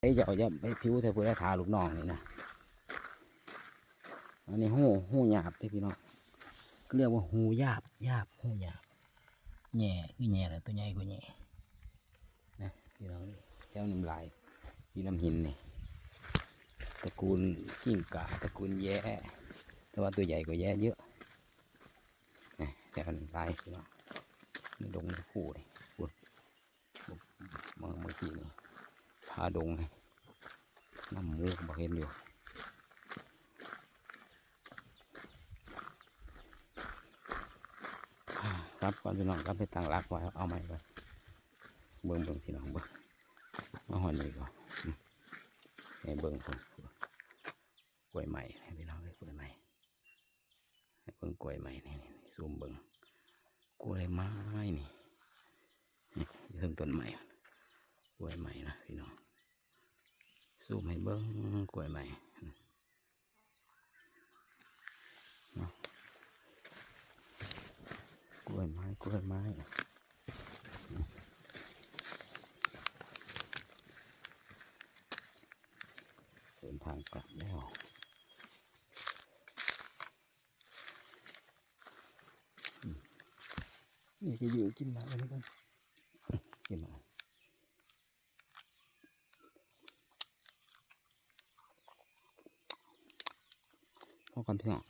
ເຈົ້າຢ່າໄປຜິວໃສ່ຜູ້ໃດ ຖ້າລູກນ້ອງນີ້ນະ. ອັນນີ້ຮູ ຮູຫຍາບເດ້ພີ່ນ້ອງ ເຂົາເອີ້ນວ່າຮູຫຍາບ ຫຍາບ ຮູຫຍາບ ແຫຍ່ ຄືແຫຍ່ແຫຼະ ຕົວໃຫຍ່ກວ່າແຫຍ່ນະພີ່ນ້ອງ. ແຖວນີ້ຫຼາຍ ຢູ່ນຳຫີນນີ້ ຕະກູນກິ້ງກ່າ ຕະກູນແຢ ແຕ່ວ່າຕົວໃຫຍ່ກວ່າແຢເຍອະ. ແຖວນີ້ຫຼາຍພີ່ນ້ອງ ໃນດົງໃນພູນີ້ ພຸ້ນ ເມື່ອ ເມື່ອກີ້ນີ້ ຜາດົງນີ້ ນຳໝູກໍບໍ່ເຫັນຢູ່. ກັບກ່ອນພີ່ນ້ອງ ກັບໄປຕັ້ງຫຼັກໄວ້ ເອົາໃໝ່ກ່ອນ. ເບິ່ງ ເບິ່ງພີ່ນ້ອງເບິ່ງ ມາຮອດນີ້ກໍ ອືມ ໃຫ້ເບິ່ງພຸ້ນ ກ້ວຍໄມ້ພີ່ນ້ອງເອີຍ ກ້ວຍໄມ້ ໃຫ້ເບິ່ງກ້ວຍໄມ້ນີ້ ນີ້ ຊູມເບິ່ງ ກ້ວຍໄມ້ນີ້ ນີ້ ຢູ່ເທິງຕົ້ນໄມ້ ກ້ວຍໄມ້ນະພີ່ນ້ອງ ຊູມໃຫ້ເບິ່ງກ້ວຍໄມ້ ເນາະ ກ້ວຍໄມ້ ກ້ວຍໄມ້ ເດີນທາງກັບແລ້ວ. ນີ້ກໍຢູ່ກິນໝາກອັນນີ້ກ່ອນ ກິນໝາກ ພໍກ່ອນພີ່ນ້ອງ.